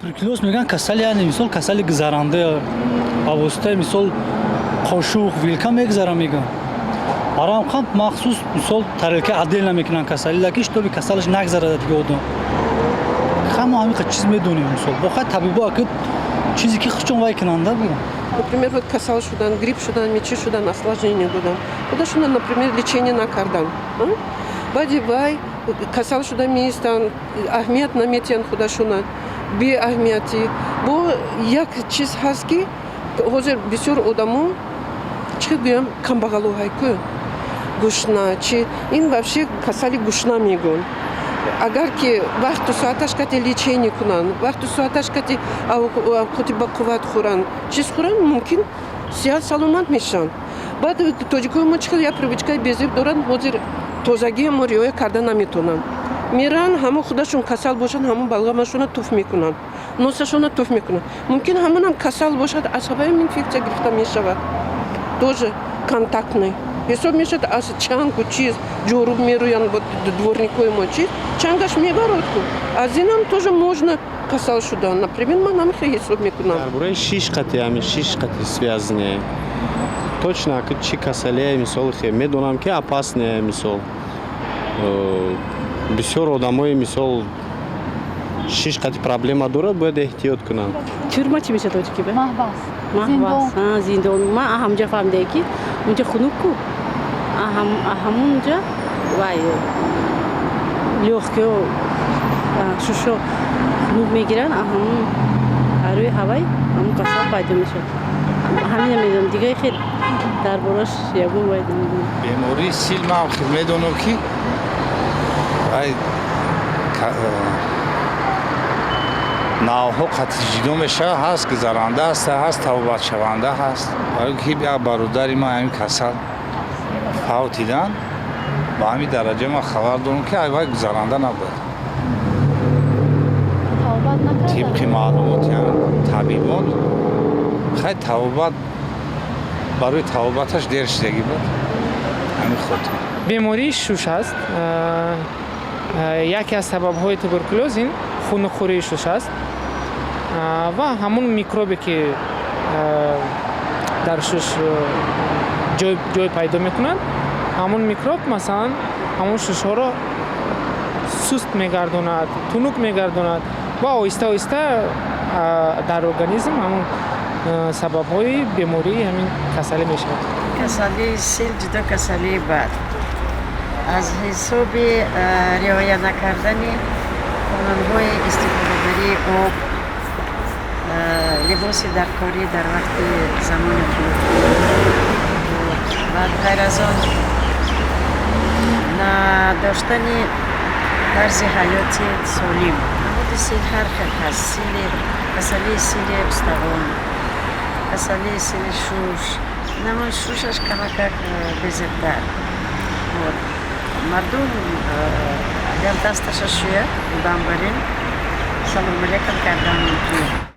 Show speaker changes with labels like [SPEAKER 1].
[SPEAKER 1] Туберкулёз мегӯянд, касали, яъне мисол касали гузаранда, ба воситаи мисол қошуқ, вилка мегузара мегӯянд. Барои ҳам махсус мисол тарелка отдельно мекунанд касали, ки чтобы касалаш нагзарад дига одам. Ҳама ҳамин чиз медонем, мисол бохай табибо аки чизе ки худшон вай кунанда бигӯям.
[SPEAKER 2] Например, вот касал шудан, грипп шудан, мечи шудан, осложнение додан. Худашона, например, лечение накардан. Баъди вай касал шуда меистанд, аҳамият наметиҳанд худашона, беаҳамиятӣ. Бо як чиз ҳаст, ки ҳозир бисёр одамо, чӣ гӯям, камбағалоҳай ку, гушна чи, ин вообще касали гушна мегӯн. Агар ки вақту соаташ кати лечение кунанд, вақту соаташ кати авқоти ба қувват хӯранд, чиз хӯранд, мумкин сиҳат саломат мешаванд. Баъд тоҷикои мо чӣ хел як привычкаи безеб доранд, ҳозир тозагие мо риоя карда наметавонанд. Мераванд, ҳамон худашон касал бошанд, ҳамон балғамашона туф мекунанд, носашона туф мекунанд. Мумкин ҳамонам касал бошад, аз ҳаваям инфексия гирифта мешавад, тоже контактный ҳисоб мешавад. Аз чангу чиз ҷоруб мерӯянд, дворникои мо чиз чангаш мебарод ку, аз инам тоже можно касал шудан. Например, ман ҳамин ҳисоб мекунам.
[SPEAKER 3] Дар бораи шиш қати, ҳамин шиш қати связанные, точно ки чӣ касалие, мисол, хе медонам, ки опасные, мисол, бисёр одамои, мисол, шиш қати проблема дорад, бояд эҳтиёт кунанд.
[SPEAKER 4] Тюрьма чӣ мешавад тоҷикӣ ба?
[SPEAKER 5] Маҳбас.
[SPEAKER 4] Маҳбас, зиндон. Ман ҳамҷа фаҳмидае, ки унҷа хунук ку, ҳамунҷа вай лёгкиё, шушо хунук мегиранд, ҳамун рӯи ҳавай ҳамун касал пайдо мешавад. Ҳамина медонам, дигаи хел дар бораш ягон вай намедонам.
[SPEAKER 6] Бемории сил ман хел медонам, ки вай навҳо қатъи ҷудо мешавад, ҳаст гузаранда аст, ҳаст табобатшаванда ҳаст. Барои ки як бародари ман ҳамин касал фавтидан, ба ҳамин дараҷа ман хабар дорам, ки вай гузаранда набуд.
[SPEAKER 5] Табобат накарда?
[SPEAKER 6] Тибқи маълумоти табибон, хай, табобат, барои табобаташ дер шидагӣ буд, ҳамин хотир.
[SPEAKER 7] Бемории шуш аст. Яке аз сабабҳои туберкулёз ин хунукхӯрии шуш аст ва ҳамун микробе, ки дар шуш ҷой пайдо мекунад, ҳамун микроб, масалан, ҳамун шушҳоро суст мегардонад, тунук мегардонад ва оҳиста оҳиста дар организм ҳамун сабабҳои бемории ҳамин касалӣ мешавад.
[SPEAKER 8] Касалии сил ҷудо касалии бад аз ҳисоби риоя накардани қонунҳои истифодабарии об, либоси даркорӣ дар вақти замони хунукӣ ва ғайр аз он надоштани тарзи ҳаёти солим. Намуди сил ҳар хел ҳаст: сили, касалии сили устувон, касалии сили шуш. Намуди шушаш камакак безебтар. Вот мардум агар дасташа шӯяд, одам барин салому алейкум кардан мумкин.